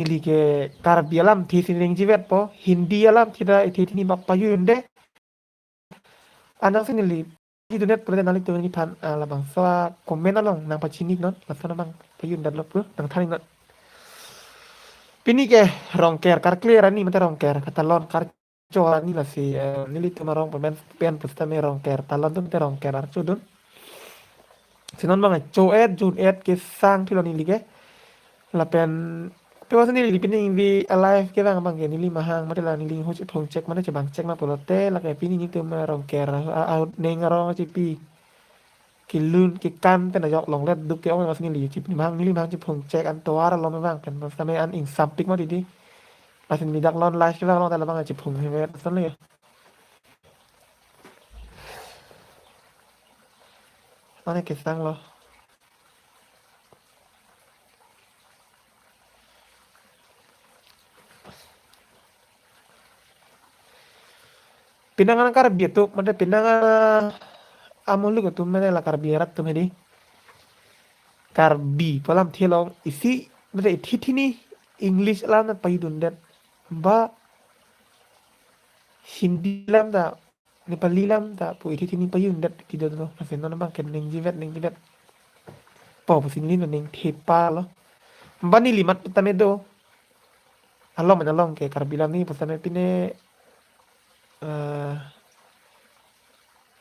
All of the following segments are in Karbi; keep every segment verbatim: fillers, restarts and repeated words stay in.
neli ke Karbi alamthe si ningjevetpo, Hindi alamthe ta ithi hini bak pajutde. Anang si neli pajutdet pule nanglitum neliphan, ah, labangso a-comment along nangpachiniknon, lason abang pajutdetlo pu nangthannon. Pini ke Rongker karklir arni mate Rongker katalon karcho arni lasi, eh, nelitum arong pen pen pusitame Rongker talon atum te Rongker archodun. Si non abang cho-et jun-et kesang thilo neli ke. Lapen pe was neli pini ingvi alive kevang abang ke neli mahang mate la neli ho chephung chek mate chebang chek ma pulote lake pini nelitum Rongker a, a, a, ning arong chepi kelun kekan pen ajok longlet duk ke-ong mas neli chip ni mahang neli mahang chephung chek an tovar along abang pen pusitame an ingsampik ma didi. Lason neli dak lon live kevang along ta labang chephung hevet ason le. Ane kesanglo. Penang an Karbi atum, mate penang an amuluk atum, mate la Karbi arat atum hedi. Karbi pu alamthe along isi, mate ithi hini English alam ta pajutdundet. Ba Hindi alam ta, Nepali alam ta pu ithi hini pajutdundet ti dolo. Lasi non abang ke ningjevet, ningjevetpo pusi neli ningthepalo. Ba neli mat tame do. Along mana along ke Karbi alam ni pusitame pine, eh,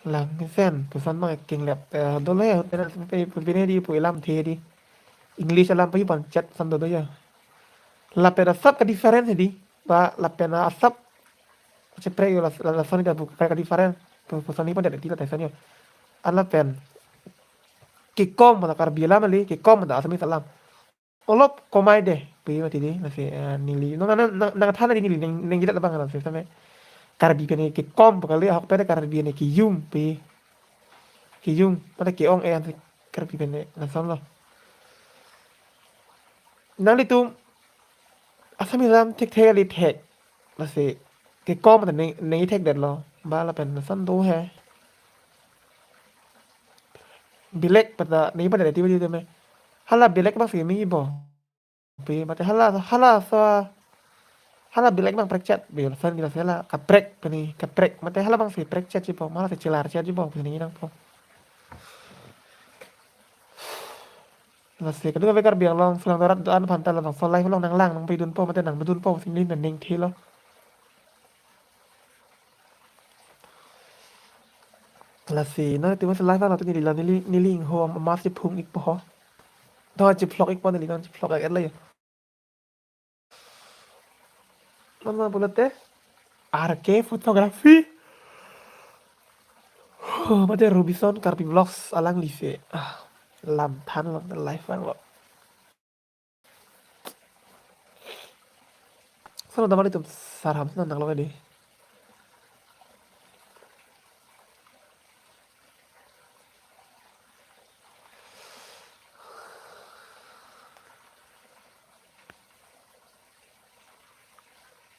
Langsen puson abang kenglep, eh, dolo ya, pine, pine di pu alamthe di. English alam pajut panchet ason dodo ya. Lapen asap ka-difference di. Ba lapen asap cheprek yo la, la, lason ta pu kaprek ka-difference. Pu, puson ni padet ti la ta ason yo. An lapen kekom mata Karbi alam kali, kekom mata Assamese alam. Olop komai dei, pu mati dei, lasi, eh, neli. No, nang, nang, nangthan dei neli, nang, nangjelat abang lasi, tame. Karbi pen kekom pu kali, ahok pen Karbi pen kejung, pu. Kejung, mate ke-ong-e an si Karbi pen lasonlo. Nanglitum, Assamese alam thekthe kali thek. Lasi, kekom ta nang, nangthekdetlo. Ba lapen lason do he. Bilek pen ta nangpadet ti ba di tame. Hala bilek abang si mi bo. Pi mate hala, hala so, hala bilek abang prekchet. Bi lason gila hala kaprek pini, kaprek. Mate hala abang si prekchet si po, ma hala si chelarchet si po, pini nangpo. Lasi kadokave Karbi Anglong, Silang Dorat do-an aphanta labangso live along nanglang, nangpajutdunpo, mate nangdunpo, pusi neli ningthelo. Lasi, non itum si live along neli la neli, neli ingho amas chephung ikpo ho. Do chevlog ikpo neli, non chevlog ek-et lo ya. Mama pulote R K Photography. Mate Robinson Karbi Vlogs alangli si. Ah, lam than lo live vanglo. Sono damar itum sarham sono nanglo dei.